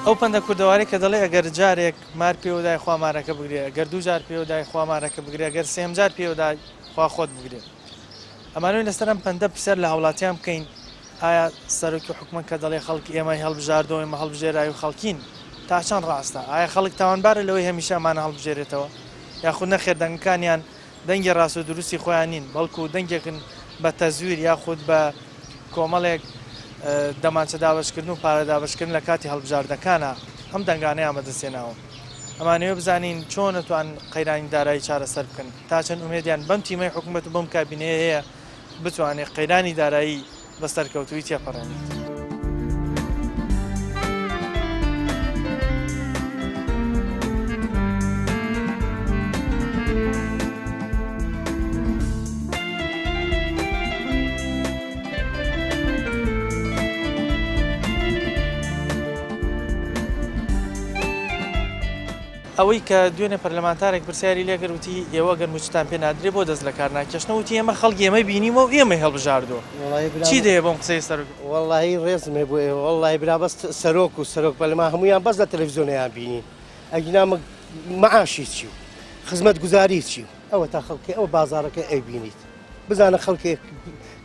ئەو پەندە کوردەواری کە دەڵێ ئەگەر جارێک مار پێوەدای خوا مارەکە بگرێ، ئەگەر دوو جار پێوەدای خوا مارەکە بگرێ، ئەگەر سێیەم جار پێوەدای خوا خۆت بگرێ. ئەمانەوێت لەسەر ئەم پەندە پرسیار لە هاوڵاتیان بکەین ئایا سەرۆکی حکومەت کە دەڵێ خەڵک ئێمەی هەڵبژاردەوە ئێمە هەڵبژێراوی خەڵکین تا چەند ڕاستە؟ ئایا خەڵک تاوانبارە لەوەی هەمیشە ئەمانە هەڵبژێرێتەوە یاخود نەخێر دەنگەکانیان دەنگی ڕاست و دروستی خۆیان نین بەڵکو دەنگێکن بە تەزویر یاخود بە کۆمەڵێک دەمانچە دابەشکردن و پارە دابەشکردن لە کاتی هەڵبژاردنەکانا ئەم دەنگانەیان بەدەستهێناوە. ئەمانەوێ بزانین چۆن ئەتوان قەیرانی دارایی چارەسەر بکەن، تا چەند ئومێدیان بەم تیمەی حکومەت و بەم کابینەیە هەیە بتوانێت قەیرانی دارایی بە سەرکەوتوویی تێپەڕێنێت. ئەوەی کە دوێنێ پەرلەمانتارێک پرسیاری لێکرد وتی ئێوە گەر موچتان پێ نادرێ بۆ دەست لەکار ناکێشنەوە وتی ئێمە خەڵکی ئێمەی بینیوە و ئێمەی هەڵبژاردووە چی دەیە بۆم قسەی سەرۆک وەڵڵاهی ڕێزم هەیە بۆ ئێوە وەڵڵاهی برا بەس سەرۆک و سەرۆک پەرلەمان هەموویان بەس لە تەلەفزیۆنیان بینین ئەگینا مەعاشی چی و خزمەتگوزاری چی و ئەوە تا خەڵکی ئەو بازاڕەکە ئەیبینیت بزانە خەڵکێک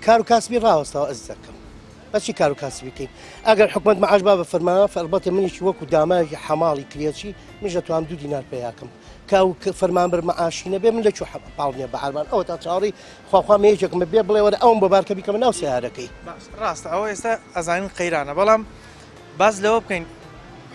کار و کاسبی ڕاوەستاوە ئەزیزەکەم بەچی کار و کاسبی کەین ئەگەر حکومت معاش با بە فەرمانە فەربەتە منیش وەکو داماوێکی حەماڵی کرێچی منیش دەتوانم دوو دینار پەیاکەم کە ئەو فەرمانبەر معاشی نەبێ من لە کوێ پاڵ نییە بە عەربان ئەوە تا چاوەڕێی خواخوا مە یەکێکم بێ بڵێ وەرە ئەوم بۆ بارکە بیکەمە ناو سەیارەکەی. باش ڕاستە ئەوە ئێستا ئەزانین قەیرانە بەڵام باس لەوە بکەین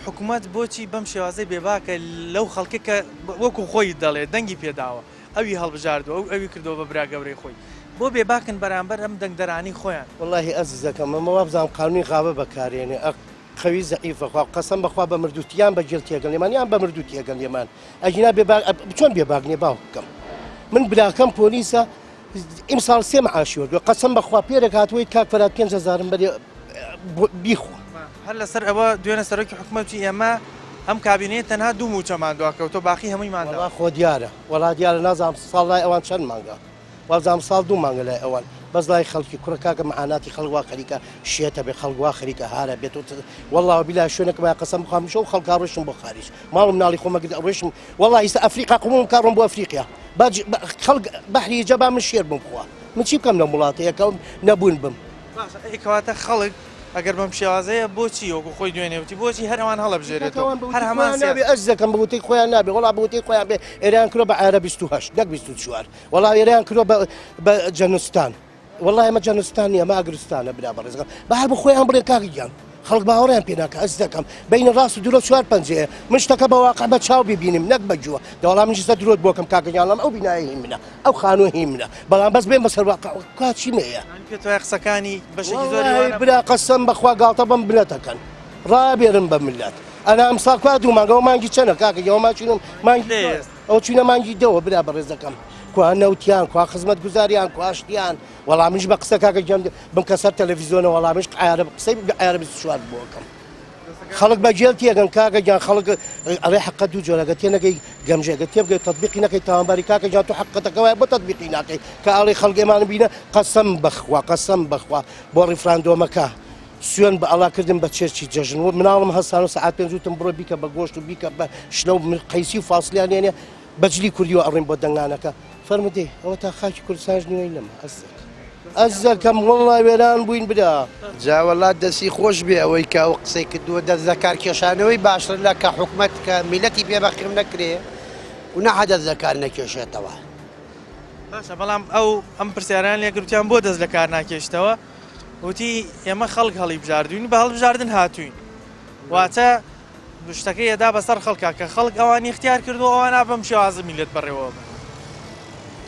حکوومەت بۆچی بەم شێوازەی بێباکە لەو خەڵکە کە وەکو خۆی دەڵێ دەنگی پێداوە ئەوی هەڵبژاردووە ئەو ئەوی کردووە بە برا گەورەی خۆی بۆ بێباکن بەرامبەر ئەم دەنگدەرانەی خۆیان. وەڵاهی ئەزیزەکەم ئەمە وابزانم قانونی غابە بەکارێنێ ئەق قەوی زەعیفە خوا قەسەم بەخوا بە مردووت یان بە گێل تێگەن لێمان یان بە مردوو تێگەن لێمان ئەگینا بێ باک چۆن بێ باک نیە باوکەکەم من براکەم پۆلیسە ئیمساڵ سێ معاشی وەرگرت قەسەم بەخوا پێرێک هاتوویت کاک فەرهاد 5000 بەرێ بیخوا. هەر لەسەر ئەوە دوێنێ سەرۆکی حکومەت وتی ئێمە ئەم کابینەیە تەنها دوو مووچەمان دواکەوتووە باقی هەموویمان داوە. وەڵا خۆ دیارە وەڵا دیارە نازانم ساڵ لای ئەوان چەند مانگە. وابزانم ساڵ دوو مانگە لای ئەوان بەس لای خەڵکی کوڕە کاکە معاناتی خەڵک وا خەریکە شێتە بێ خەڵک وا خەریکە هارە بێت و والله وبیلا شوێنێک ما قەسەم بخوام شەو خەڵکا ڕۆشم بۆ خاریج ماڵ و مناڵی خۆمە گرت ئەڕۆشم والله ئیستا ئەفریقا قبوڵم کا ڕۆم بۆ ئەفریقیا باج خەڵک بەحری جەبا من شێر بم خوا من چی بکەم لەم وڵاتە یەکەم نەبوون بم باشە ئەی کەواتە خەڵک ئەگەر بەم شێوازەیە بۆچی وەکو خۆی دوێنێ وتی بۆچی هەر ئەوان هەڵەبژێرێتەوە هەر هەمان نابێ ئەزیزەکەم بە وتەی خۆیان نابێ وەڵا بە وتەی خۆیان بێ ئێران کرۆ بە عارە 28 نەک 24 وەڵا ئێرەیان کردوە بە بە جەنوستان وەڵا ئێمە جەنوستان نییە ئەمە ئەگرستانە برا بەڕێزەکەم بە هەر بە خۆیان بڵێن کاک گیان خەڵک باوەڕیان پێ ناکە ئەز دەکەم بینە ڕاست و درۆ چوار پەنجەیە من شتەکە بە واقع بە چاو ببینم نەک بە جووە دەوەڵام منیش ئێستا درۆت بۆکەم کاکە گیان ئەو بینایە هی منە ئەو خانووە هی منە بەڵام بەس بێن بەسەر واقع کا چی مەیە پێت وایە قسەکانی بەشێکی زۆری وانە برا قەسەم بەخوا گاڵتە بەم بنەتەکەن ڕابێرن بە ملت ئەنا ئەمساڵ کوا دوو مانگەوە مانگی چەنە کاکە گیان مانگی مانگی ئەوە چوینە مانگی دەوە برا بەڕێزەکەم کوا نەوتیان کوا خزمەت گوزاریان کوا شتیان وەڵا منیش بە قسە کاکە گیان بمکە سەر تەلەڤیزیۆنە وەڵا منیش عارەب قسەی عارەبی سوار بۆکەم خەڵک بە گێل تێگەن کاکە گیان خەڵک ئەڵێ حەقە دوو جۆرەگە تێنەگەی گەمژێگە تێبگەی تەطبیقی نەکەی تاوانباری کاکە گیان تۆ حەقەتەکە وایە بۆ تەطبیقی ناکەی کە ئەڵێ خەڵک ئێمان بینە قەسەم بەخوا قەسەم بەخوا بۆ ڕیفراندۆمەکە سوێن بە ئەڵا کردم بە چێرچی جەژن و مناڵم هەستان و سەعات پێنج وتم بڕۆ بیکە بە گۆشت و بیکە بە شلە و قەیسی و فاسلیان لێنێ بە جلی کوردیەوە ئەڕۆین بۆ دەنگانەکە فەرموو دەی ئەوە تا خاکی کوردستانش نیوەی نەما ئەزەکەم ئەزەکەم وەڵا وێران بووین برا. جا وەڵا دەسی خۆش بێ ئەوەی کە ئەو قسەی کردووە دەست لە کار کێشانەوەی باشتر لە کە حکومەت کە میلەتی پێ بەخیم نەکرێ گوناحە دەست لە کار نەکێشێتەوە. باشە بەڵام ئەو ئەم پرسیارەیان لێکردوتیان بۆ دەست لە کار ناکێشتەوە وتی ئێمە خەڵک هەڵیبژاردوین بە هەڵبژاردن هاتوین واتە شتەکەی ئەدا بەسەر خەڵکا کە خەڵک ئەوانی اختیار کردو ئەوان بەم شێوازە میلەت بەڕێوە بن.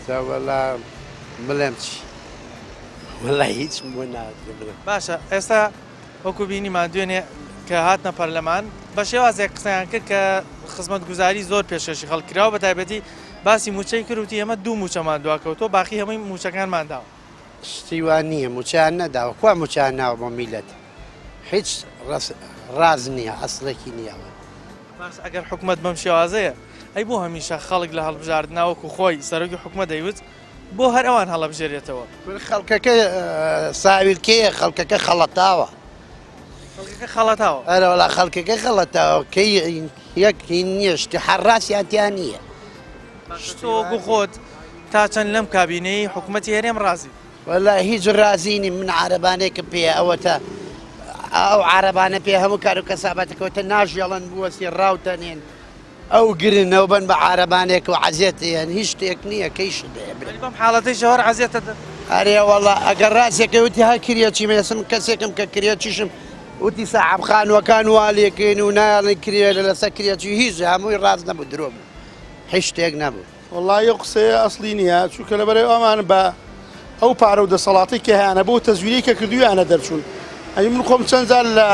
جا وەڵا بڵێم چی وەڵا هیچم بۆ ناکرێ بڵێم. باشە ئێستا وەکو بینیمان دوێنێ کە هاتنە پەرلەمان بە شێوازێک قسەیان کرد کە خزمەتگوزاری زۆر پێشکەشی خەڵک کراوە بە تایبەتی باسی مووچەی کرد وتی ئێمە دوو مووچەمان دواکەوتووە باقی هەمووی مووچەکانمان داوە. شتی وا نییە موچەیان نەداوە کوا موچەیان ناوە بۆ میلەت هیچ ڕاز نییە ئەسڵێکی نییە ئەوە. باش ئەگەر حکومەت بەم شێوازەیە ئەی بۆ هەمیشە خەڵک لە هەڵبژاردنا وەکو خۆی سەرۆکی حکومەت دەیوت بۆ هەر ئەوان هەڵەبژێرێتەوە؟ خەڵکەکە ساویلکەیە خەڵکەکە خەڵەتاوە. خەڵکەکە خەڵەتاوە. ئەرە وەڵا خەڵکەکە خەڵەتاوە کەی یەک هین نییە شتی حەڕاسیان تیا نییە. باشە تۆ وەکو خۆت تا چەند لەم کابینەی حکومەتی هەرێم ڕازی؟ وەڵا هیچ ڕازی نیم من عارەبانێکم پێیە ئەوەتە ئەو عارەبانە پێ هەموو کار و کەسابەتەکەوتە ناژێڵن بوەستی ڕاوتەنێن ئەو گرنەوە بن بە عارەبانێک و عەزێت یان هیچ شتێک نییە کەیشت هەیە برا. بەم حاڵەتەی شەوەر عەزێتە دەن. ئەرێ وەڵا ئەگەر ڕاستەکەی وتی هەر کرێچی من ئێستا من کەسێکم کە کرێچیشم وتی ساحەب خانووەکان وا لێکەین و نایەڵین کرێ لەسەر کرێچی هیچ هەمووی ڕاست نەبوو درۆ بوو هیچ شتێک نەبوو. وەڵایی ئەو قسەیە ئەسڵی نییە چونکە لەبەرئەوەی ئەوان بە ئەو پارە و دەسەڵاتەی کە هەیانە بەو تەزویرەی کە کردوویانە دەرچوون ئەنی من خۆم چەند جار لە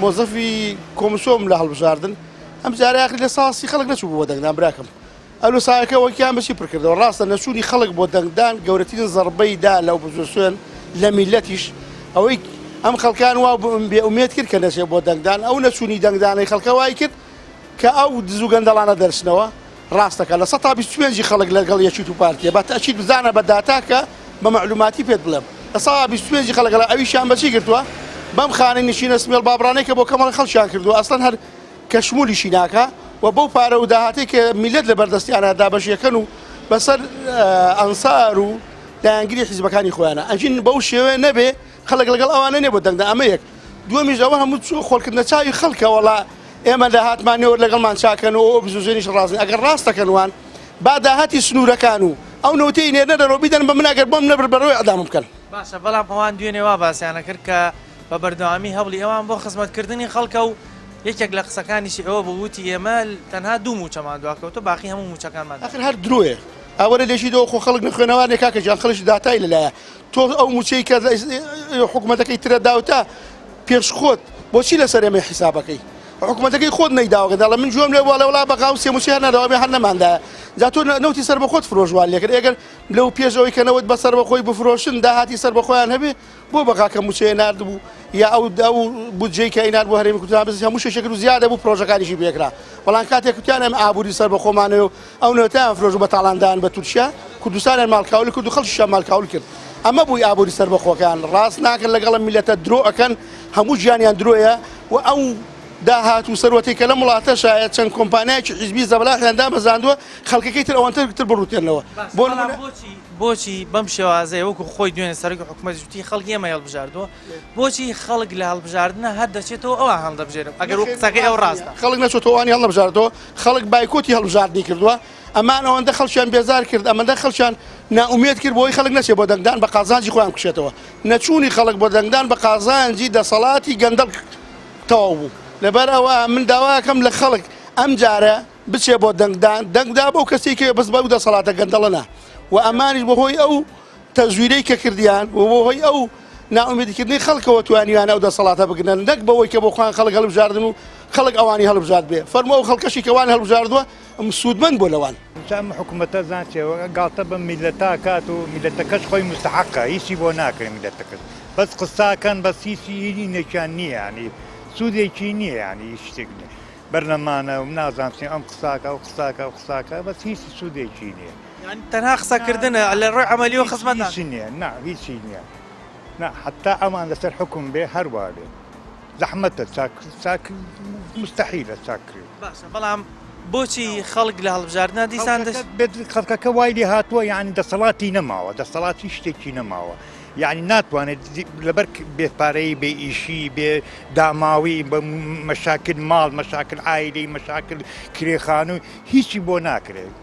مۆزەفی کۆمسۆم لە هەڵبژاردن ئەم جارە یاخری لە ساسی خەڵک نەچوو بۆ دەنگدان براکەم ئەلو سایەکە وەکیان بەچی پرکردەوە ڕاستە نەچوونی خەڵک بۆ دەنگدان گەورەترین زەربەی دا لە ئۆپۆزیسیۆن لە میلەتیش ئەوەی ئەم خەڵکان وا بێ ئومێد کرد کە نەچێت بۆ دەنگدان ئەو نەچوونی دەنگدانەی خەڵکە وای کرد کە ئەو دز و گەندەڵانە دەرچنەوە ڕاستەکە 25%ی خەڵک لەگەڵ یەکیت و پارتیە بە تەئکید بزانە بە داتاکە بە مەعلوماتی پێت بڵێم 25%ی خەڵک لە ئەویشیان بەچی گرتووە بەم خانەی نشینە سمێڵ بابڕانەی کە بۆ کەمەڵی خەڵکیان کردووە ئەسڵەن هەر کە شمولیشی ناکا و بەو پارە و داهاتەی کە میللەت لە بەردەستیانە دابەشیەکەن و بەسەر ئەنسار و لایەنگری حیزبەکانی خۆیانە ئەژین بەو شێوەیە نەبێ خەڵک لەگەڵ ئەوانە نیە بۆ دەنگدان ئەمە یەک دووەمیش ئەوە هەموو چوو خۆڵکردنە چاوی خەڵکە وەڵا ئێمە داهاتمان نیە لەگەڵمان چاکەن و ئەو بزوزێنیش ڕازن ئەگەر ڕاست دەکەن وان با داهاتی سنوورەکان و ئەو نەوتەی نێرنە دەرەوە بیدەن بە من ئەگەر بۆم نەبرد بەڕێوەی ئەدامم بکەن. باشە بەڵام ئەوان دوێنێ وا باسیان ئەکرد کە بە بەردەوامی هەوڵی ئەوان بۆ خزمەتکردنی خەڵکە و یەکێک لە قسەکانیشی ئەوە بوو وتی ئێمە تەنها دوو مووچەمان دواکەوتووە باقی هەموو مووچەکانمان ئاخر هەر درۆیە ئاوەرە لێشی دەوە خۆ خەڵک نەخوێنەوار نیە کاکە گیان خەڵک داتای لەلایە تۆ ئەو مووچەی کە حکومەتەکەی ترە داوتە پێش خۆت بۆچی لەسەر ئێمەی حیسابەکەی حکومەتەکەی خۆت نەیداوە دەڵێ من گوێم لێ بووە وڵا بەغا و سێ مووچەی هەر نەداوە ئێمە هەر نەماندایە جا تۆ نەوتی سەر بە خۆت فرۆش وا لێکرد ئەگەر لەو پێش ئەوەی کە نەوت بە سەر بەخۆی بفرۆشن داهاتی سەر بەخۆیان هەبێ بۆ بەغا کە مووچەیە ناردبوو یا ئەو ئەو بودجەی کە ئەینارد بۆ هەرێمی کوردستان بەس هەموو شتێکی کرد و زیادە بوو پرۆژەکانیشی پێکرا بەڵام کاتێک کوتیان ئەم ئابووری سەر بەخۆمانەوە و ئەو نەوتیان فرۆش و بە تاڵاندان بە تورکیا کوردستانیان ماڵکاول کرد و خەڵکیشیان ماڵکاول کرد ئەمە بووی ئابووری سەربەخۆکان ڕاست ناکەن لەگەڵ ئەم میللەتە درۆ ئەکەن هەموو ژیانیان درۆیە و ئەو داهات و سەروەتەی کە لەم وڵاتەشایە چەند کۆمپانیایەکی حیزبی زەبەلاحیان دامەزراندووە خەڵکەکەی تر ئەوەندە تر بڕوتێنەوە بۆ نمونە بۆچی بەم شێوازەیە وەکو خۆی دوێنێ سەرۆکی حکومەتیش وتی خەڵکی ئێمەی هەڵبژاردووە بۆچی خەڵک لە هەڵبژاردنە هەر دەچێتەوە ئەوان هەڵدەبژێرن ئەگەر وەک قسەکەی ئەو ڕاستە. خەڵک نەچۆتەوە ئەوانی هەڵنەبژاردەوە خەڵک بایکۆتی هەڵبژاردنی کردووە ئەمان ئەوەندە خەڵکیان بێزار کرد ئەمەندە خەڵکیان نائومێد کرد بۆی خەڵک نەچێت بۆ دەنگدان بە قازانجی خۆیان بکشێتەوە نەچوونی خەڵک بۆ دەنگدان بە قازانجی دەسەڵاتی گەندەڵ تەواو بوو لەبەر ئەوە من داواکەم لە خەڵک ئەم جارە بچێ بۆ دەنگدان دەنگدا بەو کەسێک کە بەس بەو دەسەڵاتە گەندەڵە نا و ئەمانیش بەهۆی ئەو تەزویرەی کە کردیان و بەهۆی ئەو نائومێدیکردنی خەڵکەوە توانیویان ئەو دەسەڵاتە بگرن نەک بەوەی کە بۆ خۆیان خەڵک هەڵبژاردن و خەڵک ئەوانی هەڵبژارد بێ فەرموو ئەو خەڵکەشی کە وان هەڵبژاردووە سوودمەند بووە لەوان. جا ئەم حکومەتە زان چیە گاڵتە بە میللەتە ئەکات و میللەتەکەش خۆی موستەحەقە هیچی بۆ ناکرێ میللەتەکەش بەس قساکەن بەس هیچی هینێکیان نییە یانی سوودێکی نییە یانی هیچ شتێک نییە بەرلەمانە و نازانم چی ئەم قساکە ئەو قساکە ئەو قساکە بەس هیچ سوودێکی نییە. یانی تەنها قسەکردنە لە ڕووی عەمەلیەوە خزمەت ناکەن. هیچی نییە نا هیچی نییە نا حەتا ئەوان لەسەر حوکم بێ هەر وا بێ زەحمەتە چاک چاک موستەحیلە چاک کرێ. باشە بەڵام بۆچی خەڵک لە هەڵبژاردنا دیسان دەست بێت خەڵکەکە وای لێ هاتووە یعنی دەسەڵاتی نەماوە دەسەڵاتی شتێکی نەماوە یعنی ناتوانێت لەبەر بێ پارەی بێ ئیشی بێ داماوی بە مەشاکل ماڵ مەشاکل عایلی مەشاکل کرێخان و هیچی بۆ ناکرێت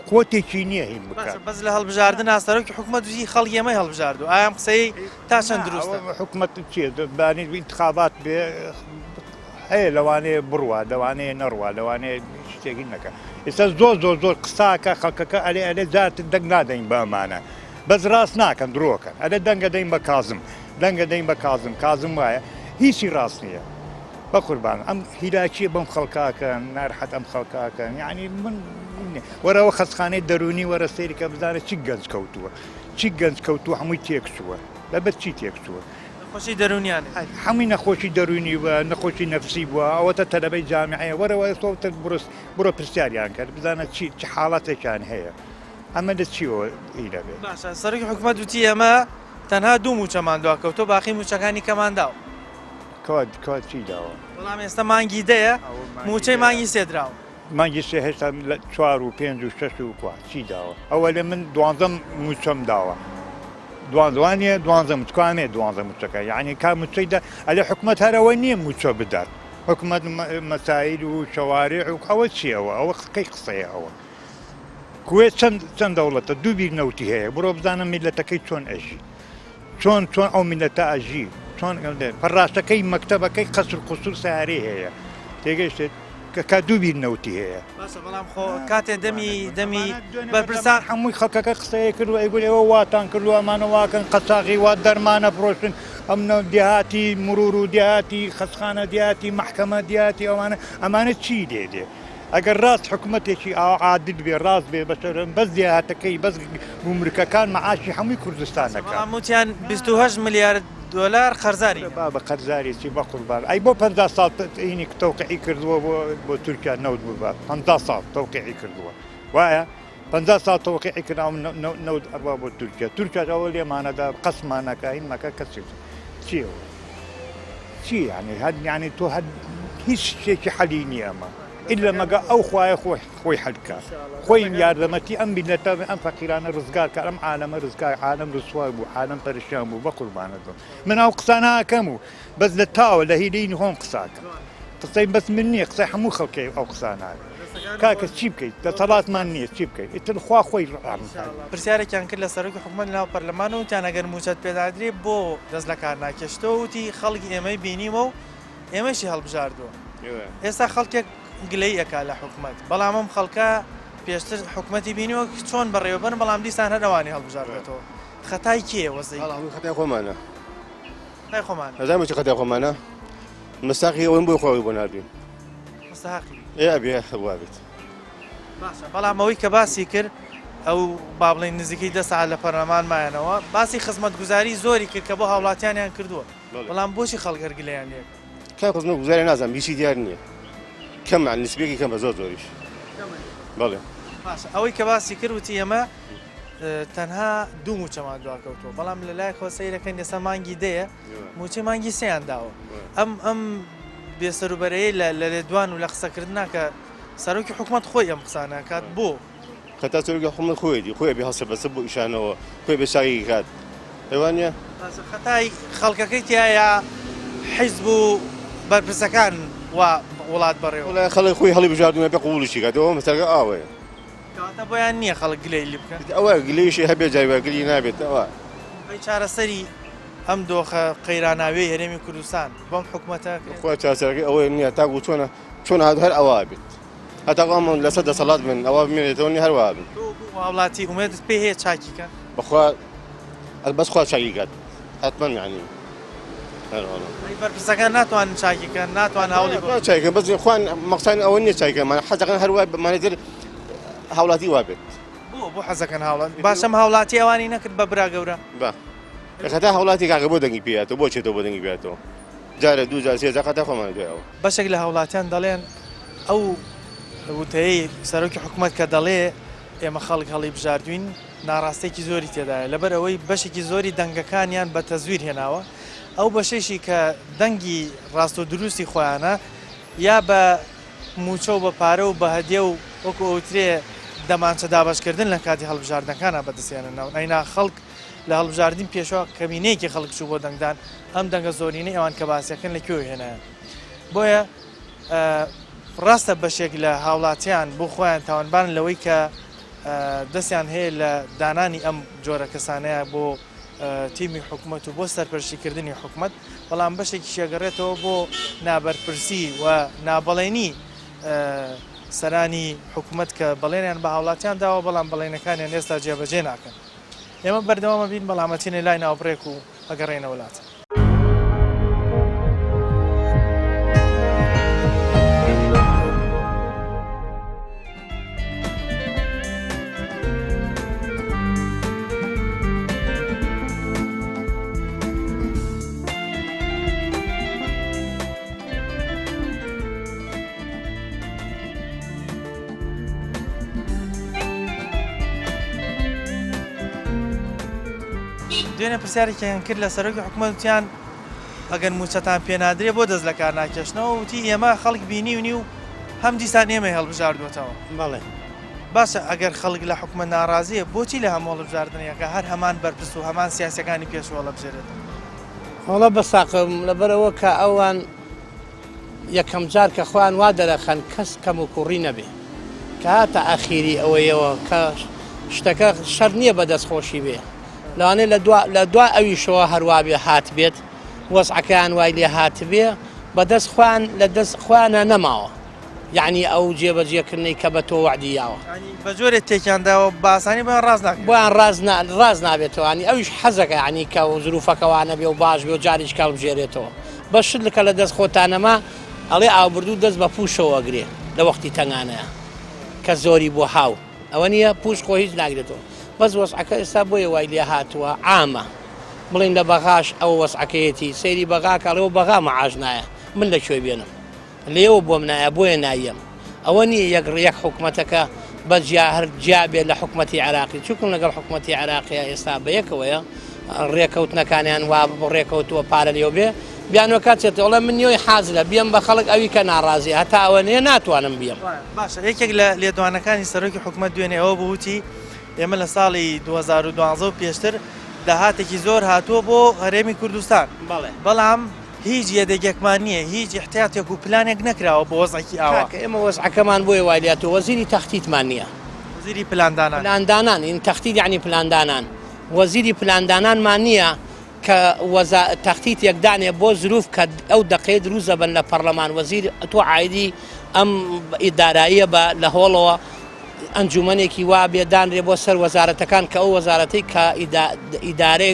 قوتێکی نییە هین بکات بەس لە هەڵبژاردن سەرۆکی حکوومەت وتی خەڵک ئێمەی هەڵبژاردو ئایا ئەم قسەی تا چەند دروستە حکوومەت چیە بانی انتخابات بێ هەیە لەوانەیە بڕوا لەوانەیە نەڕوا لەوانەیە شتێکی نەکە ئێستا زۆر زۆر زۆر قساکە خەڵکەکە ئەلێ ئەلێ جارتر دەنگ نادەین بە ئەمانە بەس ڕاست ناکەن درۆکەن ئەلێ دەنگە دەین بە کازم دەنگە دەین بە کازم کازم وایە هیچی ڕاست نییە بەقوربان ئەم هیلاکیە بەم خەڵکاکەن نارحەت ئەم خەڵکاکەن یعنی من وەرەوە خەسخانەی دەرونی وەرە سەیرکە بزانە چی گەنج کەوتووە چی گەنج کەوتووە هەمووی تێکچووە لەبەر چی تێکچووە نەخۆشی دەروونیان هەیە. هەمووی نەخۆشی دەروونی بووە نەخۆشی نەفسی بووە ئەوەتە تەلەبەی جامیعەیە وەرەوە ئێستا بڕۆ بڕۆ پرسیاریان کەر بزانە چی چ حاڵەتێکیان هەیە ئەمە لە چیەوە ئی دەبێ. باشە سەرۆکی حکومەت وتی ئێمە تەنها دوو مووچەمان دواکەوتووە باقی مووچەکانی کەمان داوە. کوا کوا چی داوە؟ بەڵام ئێستا مانگی دەیە مووچەی مانگی سێ دراوە. مانگی سێ هێشتا لە چوار و پێنج و شەش و کوا چی داوە؟ ئەوە لە من دوانزەم مووچەم داوە. دوانزە نییە دوانزە مووچە کوانێ دوانزە مووچەکە یعنی کا مووچەی دا ئەلێ حکومەت هەر ئەوە نییە مووچە بدات حکومەت مەسایل و شەوارع و ئەوە چییە ئەوە ئەوە کەی قسەیە ئەوە کوێت چەند چەند دەوڵەتە دوو بیر نەوتی هەیە بڕۆ بزانە میلەتەکەی چۆن ئەژی چۆن چۆن ئەو میلەتە ئەژی چۆن پەڕاشەکەی مەکتەبەکەی قەسر قوسور سارەی هەیە تێگەشتێت کە کا دوو بیر نەوتی هەیە. باشە بەڵام خۆ کاتێ دەمی دەمی بەرپرسان هەمووی خەڵکەکە قسەیە کرد و ئەیگوت ئێوە واتان کردووە ئەمانە واکەن قەچاغی وا دەرمانە فرۆشن ئەم نە دێهاتی مرور و دێهاتی خەسخانە دێهاتی مەحکەمە دێهاتی ئەوانە ئەمانە چی لێ دێ ئەگەر ڕاست حکومەتێکی ئاوا عادل بێ ڕاست بێ بەسەر بەس دێهاتەکەی بەس گومرکەکان مەعاشی هەمووی کوردستان دەکات. بەڵام وتیان 28 ملیارد دۆلار قەرزاری. بابە قەرزاری چی بەقوربان ئەی بۆ 50 ساڵ ئینی تەوقیعی کردووە بۆ بۆ تورکیا نەوت ببات 50 ساڵ تەوقیعی کردووە وایە 50 ساڵ تەوقیعی کرد نەوت ئەڕوا بۆ تورکیا تورکیا ئەوە لێمانەدا قەسمانەکە هین مەکە کەسی چیەوە چی یعنی هەر یعنی تۆ هەر هیچ شتێکی حەلی نییە ئەمە ئیلا مەگە ئەو خوایە خۆی خۆی حەل بکا خۆی یارمەتی ئەم میللەتە ئەم فەقیرانە ڕزگار کە ئەم عالەمە ڕزگار عالەم ڕسوای بوو عالەم پەرشیان بوو بە قوربانت بم من ئەو قسانە ئەکەم و بەس لە تاوە لە هیلین هۆم قساکەم قسەی بەس من نییە قسەی هەموو خەڵکی ئەو قسانە کاکە چی بکەیت دەسەڵاتمان نییە چی بکەیت ئیتر خوا خۆی ڕام پرسیارێکیان کرد لە سەرۆکی حکومەت ناو پەرلەمان و وتیان ئەگەر مووچەت پێدادرێ بۆ دەست لە کار ناکێشتەوە وتی خەڵک ئێمەی بینیوە و ئێمەشی هەڵبژاردووە ئێستا خەڵکێک گلەی ئەکا لە حکومەت بەڵام ئەم خەڵکە پێشتر حکومەتی بینیوە چۆن بەڕێوەبەرن بەڵام دیسان هەر ئەوانی هەڵبژاردێتەوە خەتای کێیە وەزەی خەتای خۆمانە خەتای خۆمانە ئەزانم بۆچی خەتای خۆمانە مستاقی ئەوەن بۆی خۆی بۆ ناردوین مستحقی ئێ ئەبێ وابێت باشە بەڵام ئەوەی کە باسی کرد ئەو با بڵێین نزیکەی دە سەعات لە پەرلەمان مایەنەوە باسی خزمەتگوزاری زۆری کرد کە بۆ هاوڵاتیانیان کردووە بەڵام بۆچی خەڵک هەر گلەیان لێ کاک خزمەت گوزاری نازانم هیچی دیار نییە کەم نسبێکی کەمە زۆر زۆریش بەڵێ باشە ئەوەی کە باسی کرد وتی ئێمە تەنها دوو موچەمان دواکەوتووە بەڵام لە لایەکەوە سەیرەکەن ئێستا مانگی دەیە موچەی مانگی سێیان داوە ئەم ئەم بێسەروبەرەیە لە لێدوان و لە قسەکردنا کە سەرۆکی حکومەت خۆی ئەم قسانە کات بۆ خەتا سەرۆکی حکومەت خۆیەتی خۆی بێ هەڵسە بەسە بۆ ئیشانەوە خۆی بێ چاکی کات ئەوانە خەتای خەڵکەکەی تایە حیزب و بەرپرسەکان و وڵات بەڕێوە خەڵک خۆی هەڵی بژاردونە پێ قوبوڵیشی کاتەوە مەسەلەکە ئاوەیە کەواتە بۆیان نییە خەڵک گلەی لی بکەن ئەوە گلەیشی هەبێ جای وایە گلی نابێت ئەوە. ئەی چارەسەری ئەم دۆخە قەیراناویەی هەرێمی کوردستان بەم حکومەتە ئەکرێت؟ خوا چارەسەرەکەی ئەوەیە نییە تاکو چۆنە چۆن هات هەر ئەوا بێت هەتاکو ئەم لەسەر دەسەڵات بن ئەوە بمێنێتەوە نیە هەر وا بن. تۆ وەکو هاوڵاتی ئومێدت پێی هەیە چاکی کەن؟ بەخوا بەس خوا چاکی کات حەتمەن یانی. ئەی بەرپرسەکان ناتوانن چاکی کەن ناتوان هەوڵی بۆ چاکی کەن بەس خوان مەقسان ئەوە نییە چاکی کەن مانە حەزەکەن هەر وای مانە تر هاوڵاتی وا بێت بۆ بۆ حەزەکەن هاوڵات باشم هاوڵاتی ئەوانی نەکرد بە برا گەورە با خەتا هاوڵاتی کاکە بۆ دەنگی پێاتەوە بۆ چێتەوە بۆ دەنگی پێاتەوە جارە دوو جار سێ جار خەتا خۆمان دوایەوە بەشێک لە هاوڵاتیان دەڵێن ئەو وتەیەی سەرۆکی حکوومەت کە دەڵێ ئێمە خەڵک هەڵی بژاردوین ناڕاستیەکی زۆری تێدایە لەبەر ئەوەی بەشێکی زۆری دەنگەکانیان بە تەزویر هێناوە ئەو بەشەیشی کە دەنگی ڕاست و دروستی خۆیانە یا بە موچە و بە پارە و بە هەدیە و وەکو ئەوترێ دەمانچە دابەشکردن لە کاتی هەڵبژاردنەکانا بەدەستهێننەوە ئەینا خەڵک لە هەڵبژاردنی پێشوە کەمینەیەکی خەڵک چوو بۆ دەنگدان ئەم دەنگە زۆرینەی ئەوان کە باسیەکەن لە کوێوە هێنایان بۆیە ڕاستە بەشێک لە هاوڵاتیان بۆ خۆیان تاوانبارن لەوەی کە دەستیان هەیە لە دانانی ئەم جۆرە کەسانەیە بۆ تیمی حکومەت و بۆ سەرپەرشتیکردنی حکومەت، بەڵام بەشێکیشی ئەگەڕێتەوە بۆ نابەرپرسی و نابەڵێنی سەرانی حکومەت کە بەڵێنیان بە هاوڵاتیان داوە بەڵام بەڵێنەکانیان ئێستا جێبەجێ ناکەن. ئێمە بەردەوام ئەبین بەڵام ئەچینە لای ناوبڕێک و ئەگەڕێینەوە لاتان. دوێنێ پرسیارێکیان کرد لە سەرۆکی حکومەت وتیان. ئەگەر مووچەتان پێ نادرێ بۆ دەست لە کار ناکێشنەوە؟ وتی ئێمە خەڵک بینیونی و هەم دیسان ئێمەی هەڵبژاردووەتەوە. بەڵێ. باشە ئەگەر خەڵک لە حکومەت ناڕازییە بۆچی لە هەموو هەڵبژاردنێکا هەر هەمان بەرپرس و هەمان سیاسیەکانی پێشوو هەڵەبژێرێتەوە؟ وەڵا بە ساقم لەبەرئەوە کە ئەوان یەکەم جار کە خۆیان وا دەرەخەن کەس کەم و کوڕی نەبێ کە هاتە ئەخیری ئەوەیەوە کە شتەکە شەرت نییە بە دەست خۆشی بێ لەوانەیە لە دوا لە دوا ئەویشەوە هەروا بێ هاتبێت وەزعەکەیان وای لێ هاتبێ بە دەست خۆیان لە دەست خۆیانە نەماوە یەعنی ئەو جێبەجێکردنەی کە بە تۆ وەعدی یاوە. یانی بە جۆرێ تێکیان داوە بە ئاسانی بۆیان ڕاست ناکرێتەوە. بۆیان ڕاست نا ڕاست نابێتەوە یانی ئەویش حەزەکا یانی کە زروفەکە وا نەبێ و باش بێ و جارێکی کە هەڵبژێرێتەوە. بەس شت کە لە دەست خۆتا نەما ئەڵێ ئاوبردوو دەست بە پووشەوە ئەگرێ لە وەختی تەنگانەیا کە زۆری بۆ هاو ئەوە نییە پووش خۆ هیچ ناگرێتەوە بەس وەزعەکە ئێستا بۆیە وای لێ هاتووە عامە بڵێین لە بەغاش ئەوە وەزعەکەیەتی سەیری بەغا کە ئەڵێ بەغا مەعاش نایە من لە کوێ بێنم لێوە بۆم نایە بۆیە نایەم ئەوە نییە یەک یەک حکومەتەکە بە جیا هەر جیا بێت لە حکومەتی عێراقی چونکم لەگەڵ حکومەتی عێراقیە ئێستا بە یەکەوەیە ڕێکەوتنەکانیان وا ڕێکەوتووە پارە لێو بێ بیانوەکە چێت ئەڵێ من نیۆی حازرە بیەم بە خەڵک ئەوی کە ناڕازی هەتا ئەوە نیە ناتوانم بیەم. باشە یەکێک لە لێدوانەکانی سەرۆکی حکومەت دوێنێ ئەوە بوو وتی ئێمە لە ساڵی 2012 و پێشتر داهاتێکی زۆر هاتووە بۆ هەرێمی کوردستان بەڵام هیچ یەدەگێکمان نییە، هیچ ئیحتیاتێک و پلانێک نەکراوە بۆ وەزعێکی ئاوا. کاکە ئێمە وەزعەکەمان بۆیە وای لێهاتووە وەزیری تەختیتمان نییە. وەزیری پلاندانان. پلاندانان، یعنی تەختیت یعنی پلاندانان. وەزیری پلاندانانمان نییە کە وەزا تەختیتێک دانێ بۆ زروف کە ئەو دەقەیە دروست دەبن لە پەڕلەمان وەزیر تۆ عایدی ئەم داراییە بە لە هۆڵەوە ئەنجومەنێکی وا بێ دانرێ بۆ سەر وەزارەتەکان کە ئەو وەزارەتەی کە ئیدارەی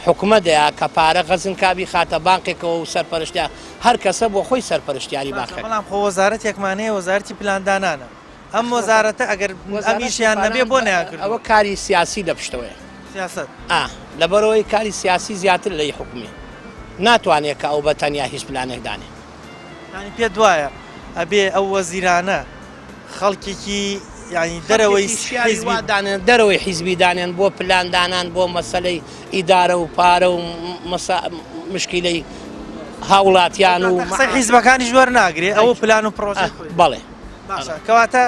حکومەتەیە کە پارە غەزن کا بیخاتە بانقێکەوە و سەرپەرشتیار هەر کەسە بۆ خۆی سەرپەرشتیاری باشە بانقەکە. بەڵام خۆ وەزارەتێکمان هەیە وەزارەتی پلاندانانە ئەم وەزارەتە ئەگەر ئەم ئیشیان نەبێ بۆ نەیان کردووە؟ ئەوە کاری سیاسی لە پشتەوەیە. سیاسەت. ئا لەبەرئەوەی کاری سیاسی زیاتر لە ی حکومی ناتوانێ کە ئەو بە تەنیا هیچ پلانێک دانێ. یانی پێت وایە ئەبێ ئەو وەزیرانە خەڵکێکی یانی دەرەوەی حیزبی دانێن دەرەوەی حیزبی دانێن بۆ پلان دانان بۆ مەسەلەی ئیدارە و پارە و مشکیلەی هاوڵاتیان و قسەی حیزبەکانیش وەرناگرێ ئەوە پلان و پرۆژە بەڵێ باشە کەواتە